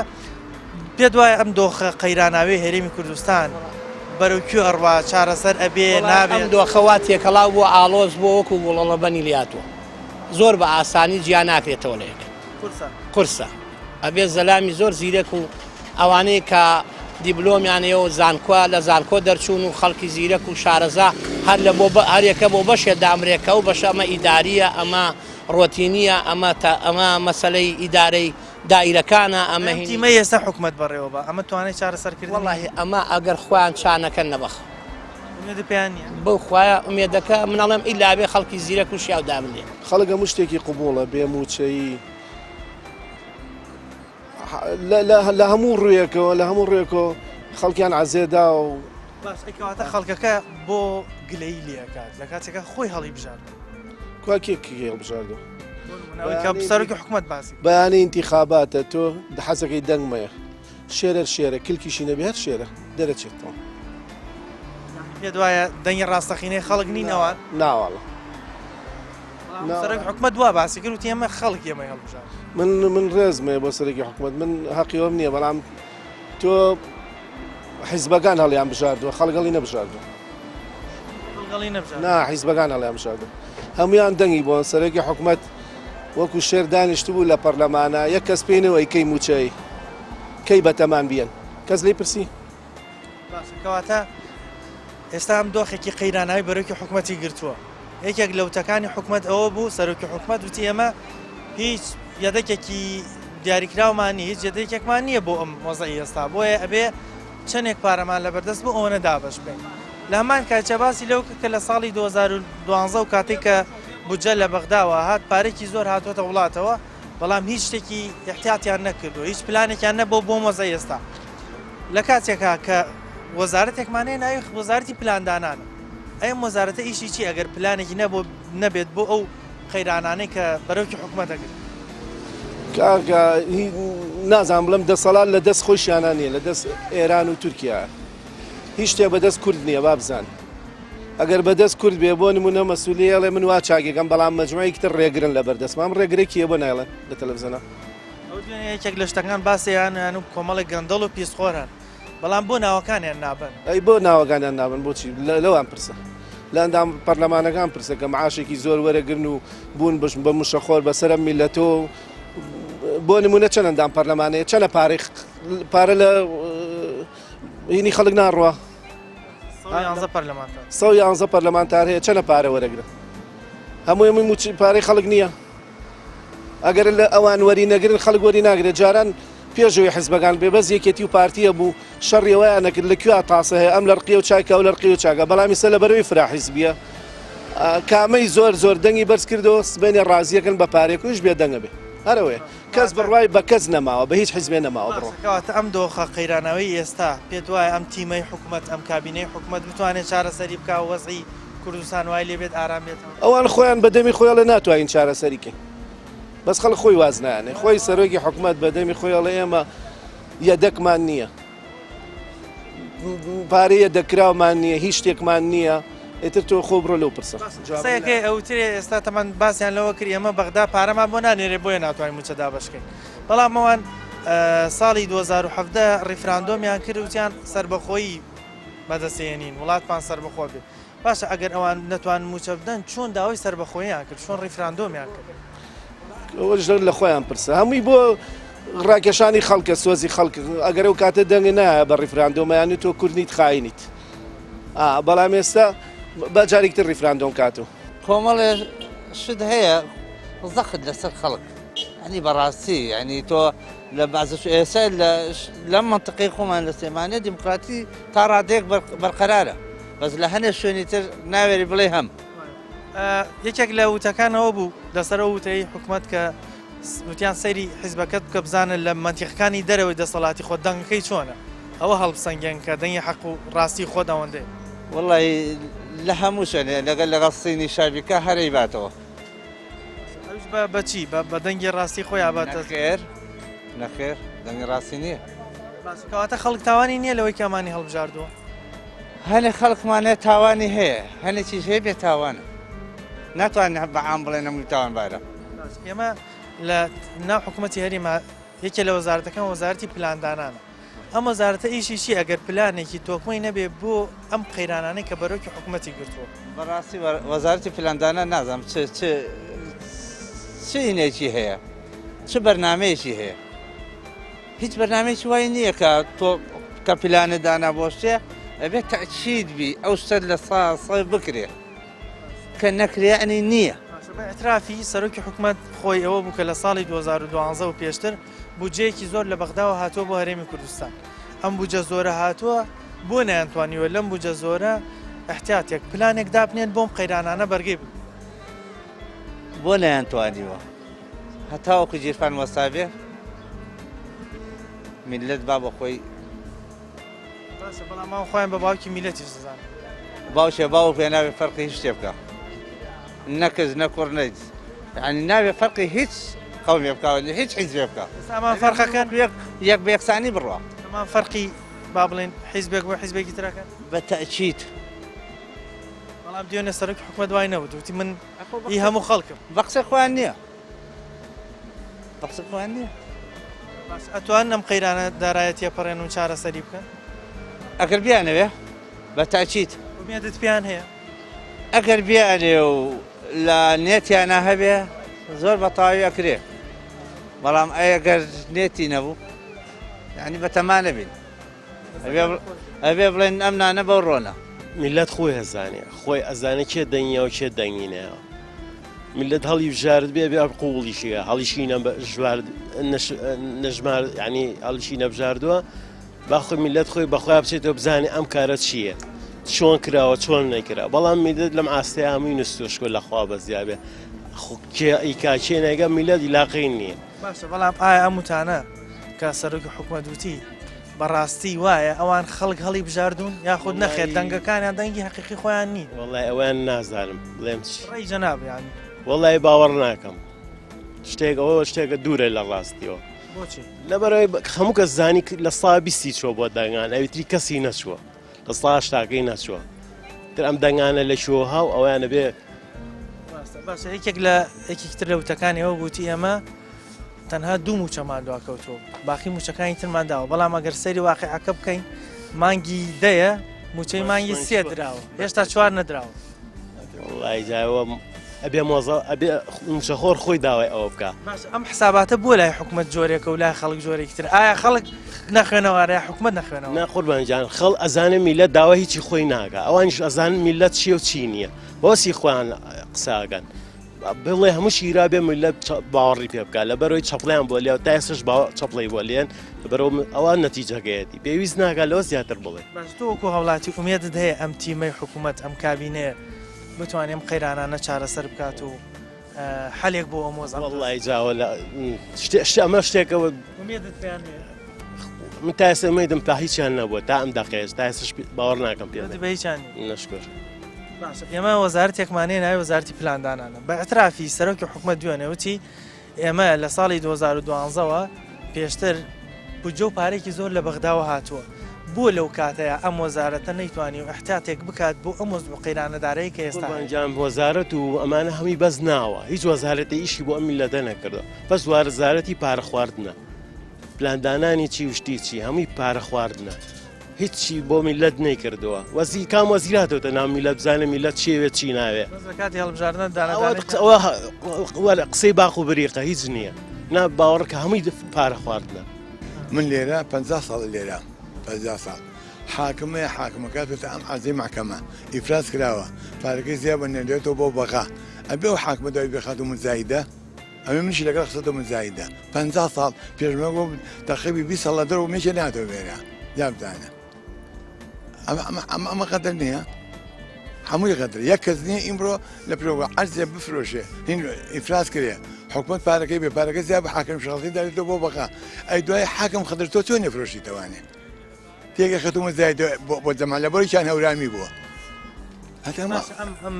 پێت وایە ئەم دۆخە قەیراناوی هەرێمی کوردستان بەرەو کوێ ئەڕوا چارەسەر ئەبێ نابێ ئەم دۆخە وا تێکەڵاو بووە ئاڵۆز بووە وەکو گوڵەڵەبەنی لێهاتووە زۆر بە ئاسانی جیا ناکرێتەوە لە یەک. قورسە. قورسە. ئەبێ زەلامی زۆر زیرەک و ئەوانەی کە دیبلۆمیان هەیە و زانکۆ لە زانکۆ دەرچوون و خەڵکی زیرەک و شارەزا هەر لە بۆ هەر یەکە بۆ بەشێ دامرێ کە ئەو بەشە ئەمە ئیدارییە ئەمە ڕۆتینییە ئەمە تە ئەمە مەسەلەی ئیدارەی دائیرەکانە ئەمە ئەم هینی. تیمەی ئێستا حکومەت بەڕێوە بە ئەمە توانای چارەسەرکردنی وەڵاهی ئەمە ئەگەر خۆیان چا نەکەن نەبەخ. ئومێدت پێیان نییە؟ بەو خوایە ئومێدەکە من ئەڵێم ئیلا ئەبێ خەڵکی زیرەک و شیاو دابنرێ. خەڵک هەموو شتێکی قبوڵە بێ مووچەیی لە هەموو ڕوویەکەوە لە هەموو ڕوویەکەوە خەڵکیان عەزێدا و باش ئەی کەواتە خەڵکەکە بۆ گلەیی لێ ئەکات لە کاتێکا خۆی هەڵیبژاردووە؟ کوا کێ کێ هەڵبژاردووە؟ بۆ نموونە ئەوەی کە سەرۆکی حکومەت باسی کرد. بەیانی ئینتیخاباتە تۆ حەزەکەی دەنگ مەیە. شێرەر شێرە کلکیشی نەبێ هەر شێرە دەرەچێتەوە. یانی پێت وایە دەنگی ڕاستەقینەی خەڵک نین ئەوان؟ ناواڵە. سەرۆک حکومەت وا باسی کرد وتی ئێمە خەڵک ئێمەی هەڵبژارد. من من ڕێزم هەیە بۆ سەرۆکی حکومەت من هەقی ئەوم نییە بەڵام تۆ حیزبەکان هەڵیان بژاردووە خەڵک هەڵی نەبژاردووە. خەڵک هەڵی نەبژاردووە؟ نا حیزبەکان هەڵیان بژاردووە. هەموویان دەنگی بۆن سەرۆکی حکومەت وەکو شێر دانیشتبوو لە پەرلەمانا یەک کەس پێی نەوەی کەی مووچەی کەی بەتەمان بیەن کەس لێی پرسی؟ باشە کەواتە ئێستا ئەم دۆخێکی قەیراناوی بەرۆکی حکومەتی گرتووە یەکێک لە وتەکانی حکومەت ئەوە بوو سەرۆکی حکومەت وتی ئێمە هیچ یەدەکێکی دیاریکراومان نییە هیچ یەدەکێکمان نییە بۆ ئەم وەزعی ئێستا بۆیە ئەبێ چەندێک پارەمان لەبەردەست بوو ئەوەنە دابەش بکەین لە هەمان کاتیا باسی لەوە کرد کە لە ساڵی 2012 و کاتێک کە بودجە لە بەغداوە هات پارێکی زۆر هاتووەتە وڵاتەوە بەڵام هیچ شتێکی احتیاتیان نەکردووە هیچ پلانێکیان نەبوو بۆ مۆزە ئێستا لە کاتێکا کە وەزارەتێکمان هەیە ناوی وەزارەتی پلاندانانە ئەم وەزارەتە ئیشی چی ئەگەر پلانێکی نەبوو نەبێت بۆ ئەو قەیرانانەی کە بەرۆکی حکومەت دەگرن. کاکە نازانم بڵێم دەسەڵات لە دەست خۆیشیانە نییە لە دەست ئێران و تورکیا هیچ شتێک بەدەست کورد نییە با بزان. ئەگەر بەدەست کورد بێ بۆ نمونە مەسولی ئەڵێ من وا چاکێکم بەڵام مەجموعەیەکی تر ڕێگرن لە بەردەستم ئەم ڕێگرە کێیە بۆ نایڵێن لە تەلەفزیۆنا. ئەو دوێنێ یەکێک لە شتەکان باسیان یان و کۆمەڵێک گەندەڵ و پیسخۆر هەن بەڵام بۆ ناوەکانیان نابەن؟ ئەی بۆ ناوەکانیان نابەن بۆچی؟ لەوان پرسە لە ئەندام پەرلەمانەکان پرسە کە معاشێکی زۆر وەرەگرن و بوون بش بە مشەخۆر بەسەر ئەم میلەتۆ بۆ نمونە چەند ئەندام پەرلەمانەیە چەنە پارەی پارە لە هینی خەڵک ناڕوا 111 پەرلەمانتار هەیە چەنە پارە وەرەگرن هەمووی موچ پارەی خەڵک نییە ئەگەر لە ئەوان وەری نەگرن خەڵک وەری ناگرێت جاران پێشەوەی حزبەکان بێ بەس یەکێتی و پارتیە بوو شەڕی ئەوەیان نەکرد لە کوێ تاسە هەیە ئەم لە ڕقیە و چاکە و لە ڕقی و چاکە بەڵام ئیستا لە بەرەوەی فرا حیزبیە کامەی زۆر زۆر دەنگی بەرز کردەوە سبەینێ ڕازیەکەن بە پارێک ویش بێ دەنگە بێ هەرەوەیە کەس بڕوای بە کەس نەماوە بە هیچ حیزبێ نەماوە بڕۆ. کەواتە ئەم دۆخە قەیراناویەی ئێستا پێت وایە ئەم تیمەی حکومەت ئەم کابینەی حکومەت بتوانێت چارەسەری بکا و وەزعی کوردستان وای لێ بێت ئارام بێتەوە؟ ئەوان خۆیان بە دەمی خۆی ئەڵێ ناتوانین چارەسەری کەین بەس خەڵک خۆی واز نایەنێ خۆی سەرۆکی حکومەت بە دەمی خۆی ئەڵێ ئێمە یەدەکمان نییە پارەی یەدەکراومان نییە هیچ شتێکمان نییە ئیتر تۆ خۆ بڕۆ لەو پرسە. قسەیەکەی ئەوترێ ئێستا تەمان باسیان لەوە کرد ئێمە بەغدا پارەمان بۆ نانێرێ بۆیە ناتوانین مووچە دابەش کەین بەڵام ئەوان ساڵی 2017 ڕیفراندۆمیان کرد وتیان سەربەخۆیی بەدەستێنین وڵاتمان سەربەخۆ بێ باشە ئەگەر ئەوان نەتوانن مووچە بدەن چۆن داوای سەربەخۆییان کرد چۆن ڕیفراندۆمیان کرد؟ ئەوەش لە خۆیان پرسە هەمووی بۆ ڕاکێشانی خەڵکە سۆزی خەڵک ئەگەر ئەو کاتە دەنگ نایە بە ڕیفراندۆمەیانی تۆ کوردنیت خاینیت بەڵام ئێستا بە جارێکتر ڕیفراندۆم کاتەوە. کۆمەڵێ شت هەیە زەخت لەسەر خەڵک ینی بەڕاستی ینی تۆ لە بازش ئێستا لەم منطقی خۆمان لە سلێمانە دیموکراتی تا ڕادەیەک بەرقەرارە بەس لە هەنێ شوێنی تر ناوێری بڵێ هەم. یەکێک لە وتەکان ئەوە بوو لەسەر ئەو وتەی حکومەت کە وتیان سەیری حیزبەکەت بکە بزانە لە مەنتیقەکانی دەرەوەی دەسەڵاتی خۆت دەنگەکەی چۆنە ئەوە هەڵبسەنگێن کە دەنگی حەق و ڕاستی خۆت ئەوەندەیە. وەڵی لە هەموو شوێنێ لەگەل لەگەڵ سینی شابیکە هەرەی باتەوە. ئەویش بە بە چی بە بە دەنگی ڕاستی خۆی یا بە تەز. نەخێر نەخێر دەنگی ڕاستی نییە. باشە کەواتە خەڵک تاوانی نییە لەوەی کە ئەمانی هەڵبژاردووە؟ هەنێ خەڵکمان هەیە تاوانی هەیە هەنێکیش هەیە بێ تاوانە ناتوانین بە عام بڵێن هەمووی تاوانبارە. ئێمە لە ناو حکوومەتی هەرێما یەکێ لە وەزارەتەکان وەزارەتی پلاندانانە ئەم وەزارەتە ئیشی چی ئەگەر پلانێکی تۆکمەی نەبێ بۆ ئەم قەیرانانەی کە بەرۆکی حکوومەتی گرتووە؟ بەڕاستی وەزارەتی پلاندانان نازانم چ چ چ ئینێکی هەیە چ بەرنمەیەکی هەیە هیچ بەرنامەیەکی وای نییە کە تۆ کە پلانت دانا بۆ شتێ ئەبێت تەئکید بی ئەو شتە لە سا سەد بکرێ کە نەکرێ یەعنی نییە. باشە بە ئیعترافی سەرۆکی حکومەت خۆی ئەوە بوو کە لە ساڵی 2012 و پێشتر بودجەیەکی زۆر لە بەغداوە هاتووە بۆ هەرێمی کوردستان ئەم بودجە زۆرە هاتووە بۆ نەیانتوانیوە لەم بودجە زۆرە ئیحتیاتێک پلانێک دابنێن بۆم قەیرانانە بەرگەی بگرن؟ بۆ نەیانتوانیوە؟ هەتاوەکو گیرفان وەستابێ میللەت با بە خۆی. باشە بەڵام ئەوان خۆیان بە باوکی میللەتیش دەزانن. باوکێ باوک بێ نابێ فەرقی هیچ شتێ بکا نە کچ نە کوڕ نە یانی نابێ فەرقی هیچ قەومێ بکا هیچ حیزبێ بکا. ئێستا ئەمان فەرقەکەن یەک یەک بە یەکسانی بڕوا. ئەمان فەرقی با بڵێن حیزبێک بۆ حیزبێکی ترەکەن. بە تەئکید. بەڵام دوێنێ سەرۆکی حکومەت وای نەوت وتی من ئی هەموو خەڵکم. بە قسەی خۆیان نییە. بە قسەی خۆیان نییە. باش ئەتوانن ئەم قەیرانە دارایە تێپەڕێنن و چارەسەری بکەن؟ ئەگەر بیانەوێ بە تاکید. ئومێدت پێیان هەیە؟ ئەگەر بیانێ و لە نێتیانە هەبێ زۆر بە تەواوی ئەکرێ بەڵام ئەگەر نێتی نەبوو یعنی بەتەما نەبین. ئەبێ بڵێن ئەم نانە بەو ڕۆنە. میللەت خۆی ئەزانێ خۆی ئەزانێ کێ دەنگیە و کێ دەنگی نەیە میللەت هەڵی بژارد بێ بێ قوڵیشیە هەڵیشی نەژمارد نەژمار ینی هەڵیشی نەبژاردووە باخۆی میللەت خۆی بەخۆیان بچێتەوە بزانێ ئەم کارە چییە چۆن کراوە چۆن نەکرا بەڵام میللەت لەم ئاستەیە هەمووی نووسشکۆ لەخوا بەزیابێ کێ ئیکا کێ نەگە میللەت عیلاقەی نییە باشە بەڵام ئایا ئەم وتانە کە سەرۆکی حکومەت وتی بەڕاستی وایە ئەوان خەڵک هەڵی بژاردوون یاخود نەخێر دەنگەکانیان دەنگی هەقیقی خۆیان نین؟ وەڵای ئەوەیان نازانم بڵێم چی. ڕەئی جەناب یانی. وەڵای باوەڕ ناکەم شتێک ئەوە شتێکە دوورە لە ڕاستیەوە. بۆچی؟ لەبەرئەوەی هەموو کەس زانی لە سا بیستی چووە بۆ دەنگان ئەوی تری کەسی نەچووە لە سا هەشتاکەی نەچووە. تر ئەم دەنگانە لە کوێوە هاو ئەویانە بێ ڕاستە باشە یەکێک لە یەکێکی تر لە وتەکانی ئەوە گوتی ئێمە تەنها دوو موچەمان دواکەوتووە باقی موچەکانی ترمان داوە بەڵام ئەگەر سەیری واقعەکە بکەین مانگی دەیە موچەی مانگی سێ دراوە هێشتا چوار نەدراوە وڵی جاوە ئەبێ مۆزە ئەبێ موچەخۆر خۆی داوای ئەوە بکە باش ئەم حساباتە بۆ لای حکومت جۆرێکە و لای خەڵک جۆرێکی تر ئایا خەڵک نەخوێنەوارە یا حکومت نەخوێنەوە نا قوربان گیان خەڵ ئەزانێ میلەت داوای هیچی خۆی ناکا ئەوانیش ئەزانن میلەت چیە و چی نییە بۆسی خۆیان قساگەن بڵێ هەموو شیرا بێ میلەت باوەڕی پێ بکە لە بەرەوەی چەپڵیان بۆ لێ تا ئێستش چەپڵی بۆ لێن بەرەو ئەوە نەتیجەکەیەتی پێویست ناکا لەوە زیاتر بڵێ باش تۆ وەکو هاوڵاتی ئومێدت هەیە ئەم تیمەی حکوومەت ئەم کابینەیە بتوانێ ئەم قەیرانانە چارەسەر بکات و حەلێک بۆ ئەم وەزعە وەڵڵای جاوە لە شتێ شتێ ئەمە شتێکەوە ئومێدت پێیان هەیە من تا ئێستا ئومێدم تا هیچیان نەبووە تا ئەم دەقەیەش تا ئێستاش باوەڕ ناکەم پێ بە هیچیان نییە نەشکر باشە ئێمە وەزارەتێکمان هەیە ناوی وەزارەتی پلاندانانە بە ئیعترافی سەرۆکی حکومەت دوێنێ وتی ئێمە لە ساڵی 2012 ەوە پێشتر بودجە و پارەیەکی زۆر لە بەغداوە هاتووە، بۆ لەو کاتەیا ئەم وەزارەتە نەیتوانی و ئیحتیاتێک بکات بۆ ئەم وەزع و قەیرانە دارایی کە ئێستا قوربان هەیە؟ گیان وەزارەت و ئەمانە هەمووی بەس ناوە هیچ وەزارەتێ ئیشی بۆ ئەم میللەتە نەکردوە بەس وارزارەتی پارە خواردنە پلاندانانی چی و شتی چی هەمووی پارە خواردنە. هیچی بۆ میللەت نەیکردووە وەزیر کام وەزیر هاتۆتە ناو میللەت بزانێ میللەت چیەوێت چی ناوێ بەس لە کاتی هەڵبژاردنە دانە ئەوە دانەی ئەوە وەرە قسەی باق و بریقە هیچ نییە نا باوەڕکە هەمووی پارە خواردنە. من لێرە 50 ساڵە لێرام 50 ساڵ حاکم هەیە حاکمەکە هاتۆتە ئەم عەرزەی مەحکەمە ئیفراز کراوە پارەکەی زیاد بە نێردرێتەوە بۆ بەغا ئەبێ ئەو حاکمە دوای بخات و مزایدە ئەمە منیشی لەگەڵ خستۆتە مزایدە 50 ساڵ پێشمەرگە بووم تەقریبی 20 ساڵ لە دەرەوە مێشێ ناتەوە بێرە جا بزانە ئەمە ئەمە ئەمە ئەمە قەدر نییە هەمووی غەدر یەک کەس نییە ئیمڕۆ لە پرۆگە عەرزێ بفرۆشێ هین ئیفلاس کرێ حکومت پارەکەی بێ پارەکە زیاد بە حاکم شەڵتی دارێتەوە بۆ بەغا ئەی دوای حاکم خدر تۆ چۆن نەفرۆشیتەوانێ تێگە خەتومە زیاد بۆ جەمال لە بۆریان هەورامی بووە هەتا ما ئەم ئەم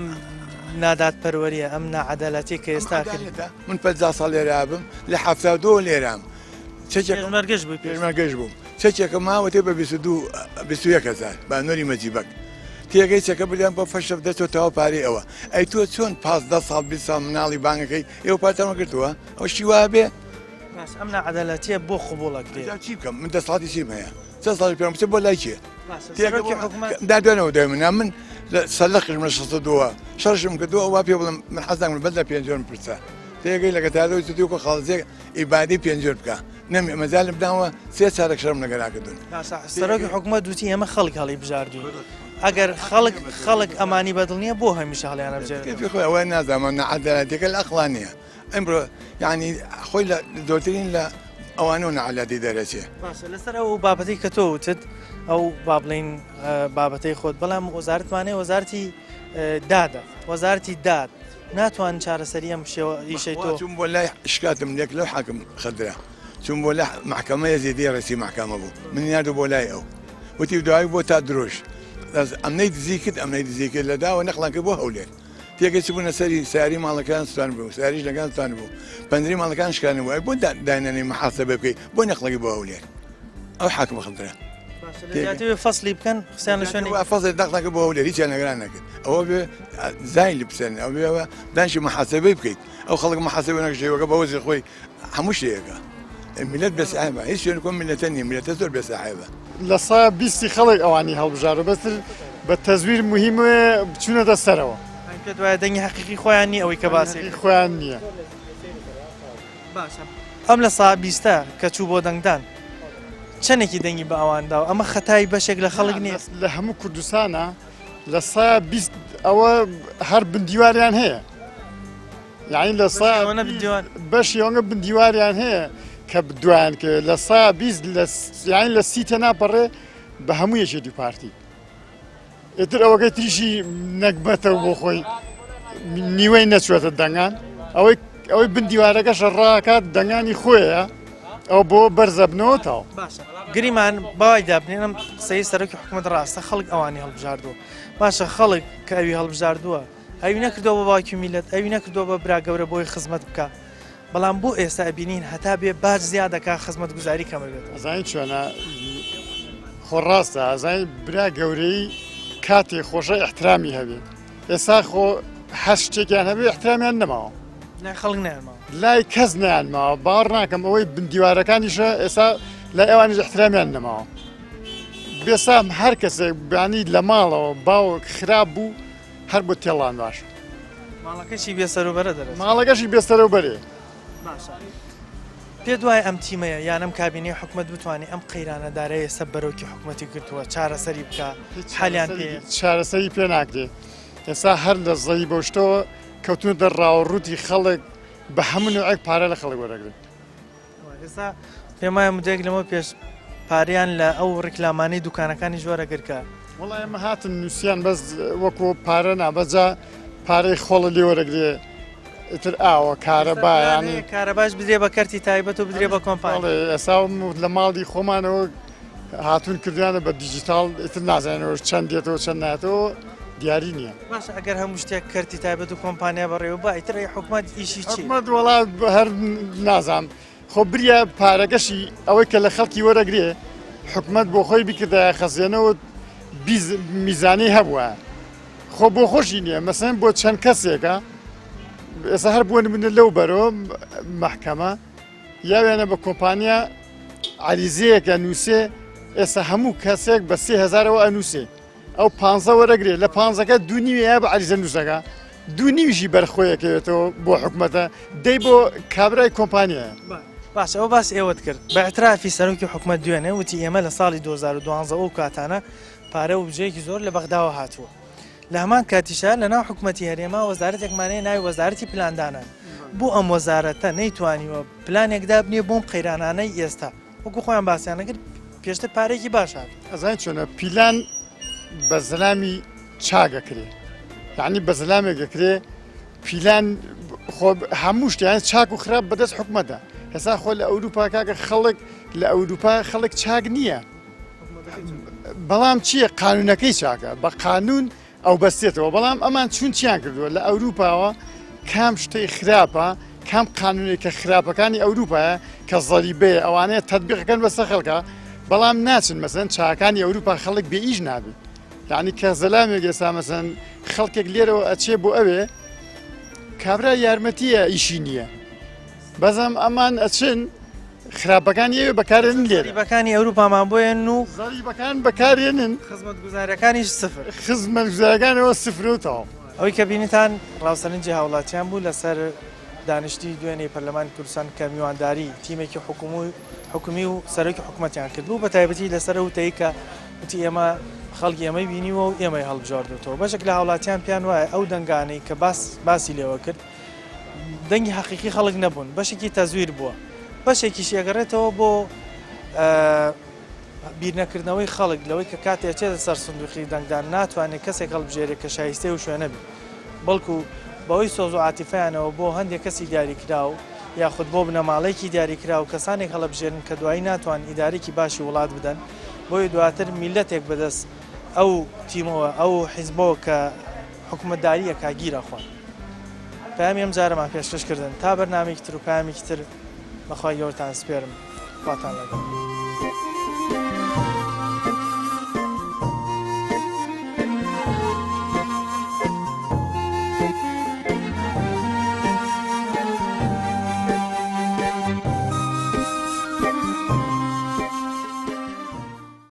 نادادپەروەریە ئەم ناعەدالەتی کە ئێستا کرد من 50 ساڵ لێرا بم لە 72 لێرام چەکێک پێشمەرگەش بووی پێش پێشمەرگەش بووم چەکێکم ماوەتێ بە 22 21 هەزار بە نۆری مەجیبەک تێگەی چەکە بردیان بۆ فەشەف دەچۆ تەواو پارەی ئەوە ئەی تۆ چۆن 15 ساڵ 20 ساڵ مناڵی بانگەکەی ئێوە پارتان وەگرتووە ئەو شتی وا بێ باش ئەم ناعەدالەتیە بۆ قبوڵ ئەکرێ؟ جا چی بکەم من دەسەڵاتی چیم هەیە چەند ساڵی پێم بچێ بۆ لای کێ سەرۆکی حکومەت دادوێنەوە دوای منە من سەلەقش من شەست دووە شەڕشم کردووە وا پێ بڵم من حەز ناکەم بەس لە پێنجۆن پرسە تێگەی لەگە تازەوەی چووی وەکو خاڵزێک ئیبادەی پێنجۆن بکە نەم مەجالم داوە سێ چارەک شەڕم لەگەرا کردوون باشە سەرۆکی حکومەت وتی ئێمە خەڵک هەڵی بژاردوین ئەگەر خەڵک خەڵک ئەمانی بەدڵ نییە بۆ هەمیشە هەڵیانە بژێرێت کەفی خۆی ئەوە نازانم نەعەدالەتیەکە لە ئەقڵا نییە ئەمرۆ یانی خۆی لە زۆرترین لە ئەوانەوە نەعەلاتی دەرەچێ. باشە لەسەر ئەو بابەتەی کە تۆ وتت ئەو با بڵێین بابەتەی خۆت بەڵام وەزارەتمان هەیە وەزارەتی دادە وەزارەتی داد ناتوان چارەسەری ئەم شێوە ئیشەی تۆ چوم بۆ لای شکاتم لێک لەو حاکم خدرا چوم بۆ لای محکمە یەزیدی ڕێسی محکمە بوو من ناردو بۆ لای ئەو وتی دوای بۆ تا درۆژ ئەمنەی دزی کرد ئەمنەی دزی کرد لە داوە نەقڵان کرد بۆ هەولێر تێکە چبوونە سەری ساری ماڵەکان سوتان بوو ساری ژنەکان سوتان بوو پەنجەرەی ماڵەکان شکان بوو ئەی بۆ داینەنەی محاسبە بکەی بۆ نەقڵەکەی بۆ هەولێر ئەو حاکمە خدرە فەصلی بکەن قسەیان لە شوێنی فەصل دەقڵەکە بۆ هەولێر هیچیان نەگران نەکرد ئەوە بێ زین لە بسێن ئەو بێ دانشی محاسبەی بکەیت ئەو خەڵک محاسبە نەکشێوەکە بە وەزی خۆی هەموو شتێکە میلەت بێ ساحێبە هیچ شوێن کۆ میلەتە نییە میلەتە زۆر بێ ساحێبە. لە سا بیستی خەڵک ئەوانی هەڵبژاردوە بەستر بە تەزویر موهیمە بچونەتە سەرەوە. ئەی پێت وایە دەنگی حەقیقی خۆیان نییە ئەوەی کە باسی حەقیقی خۆیان نییە. باشە ئەم لە سا بیستە کە چوو بۆ دەنگدان چەنێکی دەنگی بە ئەوان داوە ئەمە خەتای بەشێک لە خەڵک نییە؟ لە هەموو کوردستانە لە سا 20 ئەوە هەر بندیواریان هەیە. یعنی لە سا بەشی ئەوەنگە بندیواریان هەیە کە دوایان کە لە سا 20 لە یعنی لە سی تێناپەڕێ بە هەموو یەکێتی پارتی ئیتر ئەوەکەی تریشی نەگبەتەوە بۆ خۆی نیوەی نەچوەتە دەنگان ئەوەی ئەوەی بن دیوارەکەش ڕاکات دەنگانی خۆیە ئەو بۆ بەرزەبنەوە تاو باشە گریمان باوای دابنێن ئەم قسەی سەرۆکی حکوومەت ڕاستە خەڵک ئەوانی هەڵبژاردووە باشە خەڵک کە ئەوی هەڵبژاردووە ئەوی نەکردووە بە باوکی میللەت، ئەوی نەکردووە بە برا گەورە بۆی خزمەت بکا، بەڵام بۆ ئێستا ئەبینین هەتا بێ باج زیاد ئەکا خزمەتگوزاری کەم ئەبێتەوە. ئەزانی چۆنە خۆ ڕاستە ئەزانی برا گەورەی کاتێ خۆشە ئیحترامی هەبێ ئێستا خۆ هەر شتێکیان هەبێ ئیحترامیان نەماوە. لای خەڵک نەیانماوە. لای کەس نەیانماوە باوەڕ ناکەم ئەوەی بندیوارەکانیشە ئێستا لای ئەوانیش ئیحترامیان نەماوە. بێسام هەر کەسێک بانی لە ماڵەوە باوک خراپ بوو هەر بۆ تێڵان باش. ماڵەکەشی بێسەروبەرە دەرەچێ. ماڵەکەشی بێسەروبەرێ. باشە پێت وایە ئەم تیمەیە یان ئەم کابینەی حکومەت بتوانێت ئەم قەیرانە دارایە سە بەرۆکی حکومەتی گرتووە چارەسەری بکە حالیان پێ چارەسەری پێ ناکرێت ئێستا هەر لە زەوی بەشتەوە کەوتونەتە ڕاوەڕووتی خەڵک بە هەموو نوعێک پارە لە خەڵک وەرەگرن. ئێستا پێم وایە مدەیەک لەمە پێش پاریان لە ئەو ڕیکلامانەی دوکانەکانی ژوەرەگر کە وەڵا ئێمە هاتن نووسیان بەس وەکو پارە نا بەجا پارەی خۆڵە لێ وەرەگرێ ئیتر ئاوە کارەبا یانی کارەباش بدرێ بە کەرتی تایبەت و بدرێ بە کۆمپانیا ئێستا لە ماڵی خۆمانەوە هاتوون کردویانە بە دیجیتاڵ ئیتر نازانەوە چەند دێتەوە چەند ناتەوە دیاری نییە. باشە ئەگەر هەموو شتێک کەرتی تایبەت و کۆمپانیا بەڕێوە با ئیتر ئەی حکومەت ئیشی چی؟ حکومەت وەڵا هەر نازانم خۆ بریا پارەکەشی ئەوەی کە لە خەڵکی وەرەگرێ حکومەت بۆ خۆی بیکردایە خەزێنەوە بیز میزانی هەبووە خۆ بۆ خۆشی نییە مەسەن بۆ چەند کەسێکە ئێستا هەر بۆ نمونە لەو بەرۆ مەحکەمە یاویانە بە کۆمپانیا عەریزەیەک ئەنووسێ ئێستا هەموو کەسێک بە سێ هەزارەوە ئەنووسێ ئەو پانزە وەرەگرێ لە پانزەکە دوو نیوی ئەیا بە عەریزە نووسەکە دوو نیویشی بەر خۆیەکەوێتەوە بۆ حکومەتە دەی بۆ کابرای کۆمپانیایە. باشە ئەوە باسی ئێوەت کرد بە ئیعترافی سەرۆکی حکومەت دوێنێ وتی ئێمە لە ساڵی 2012 ئەو کاتانە پارە و بجەیەکی زۆر لە بەغداوە هاتووە لە هەمان کاتیشا لە ناو حکومەتی هەرێما وەزارەتێکمان هەیە ناوی وەزارەتی پلاندانان بۆ ئەم وەزارەتە نەیتوانیوە پلانێک دابنێ بۆم قەیرانانەی ئێستا وەکو خۆیان باسیان نەکرد پێشتر پارەیەکی باش هات. ئەزانی چۆنە پیلان بە زەلامی چاک ئەکرێ یعنی بە زەلامێک ئەکرێ پیلان خۆ هەموو شتیان چاک و خراپ بەدەست حکومەتە هێسا خۆ لە ئەوروپا کاکە خەڵک لە ئەوروپا خەڵک چاک نییە بەڵام چییە قانونەکەی چاکە بە قانون ئەو بەستێتەوە بەڵام ئەمان چون چیان کردووە لە ئەوروپاوە کام شتەی خراپە کام قانونێک کە خراپەکانی ئەوروپایە کە زەریبەیە ئەوانەیە تەتبیقەکەن بەسەر خەڵکە بەڵام ناچن مەسەن چاکانی ئەوروپا خەڵک بێ ئیش نابێ یعنی کە زەلامێک ئێستا مەسەن خەڵکێک لێرەوە ئەچێ بۆ ئەوێ کابرا یارمەتیە ئیشی نییە بەزم ئەمان ئەچن خراپەکانی ئەوێ بەکارێنن لێرە. زەریبەکانی ئەوروپامان بۆ یەن و. زەریبەکان بەکارێنن. خزمەتگوزاریەکانیش سفر. خزمەتگوزاریەکانەوە سفر و تەواو. ئەوەی کە بینیتان ڕاوسەرنجی هاوڵاتیان بوو لەسەر دانیشتنی دوێنێی پەرلەمانی کوردستان کە میوانداری تیمێکی حکومی و سەرۆکی حکومەتیان کردبوو بەتایبەتی لەسەر ئەو وتەی کە وتی ئێمە خەڵکی ئێمەی بینیوە و ئێمەی هەڵبژاردۆتەوە بەشێک لە هاوڵاتیان پێیان وایە ئەو دەنگانەی کە باس باسی لێوە کرد دەنگی حەقیقی خەڵک نەبوون بەشێکی تەزویر بووە بەشێکیشی ئەگەڕێتەوە بۆ بیرنەکردنەوەی خەڵک لەوەی کە کاتێ ئەچێتە سەر سندوقی دەنگدان ناتوانێت کەسێک هەڵبژێرێت کە شایستەی و شوێنە بێت بەڵکو بەوەی سۆز و عاتیفەیانەوە بۆ هەندێک کەسی دیاریکراو یاخود بۆ بنەماڵەیەکی دیاریکراو کەسانێک هەڵەبژێرن کە دوایی ناتوان ئیدارێکی باشی وڵات بدەن بۆیە دواتر میلەتێک بەدەست ئەو تیمەوە ئەو حیزبەوە کە حکومەتداری ئەکا گیر ئەخوات. پەیامی ئەم جارەمان پێشکەش کردن تا بەرنامەیەکی تر و پەیامێکی تر بەخوای گەورەتان سپێرم خواتان لەگەڵ.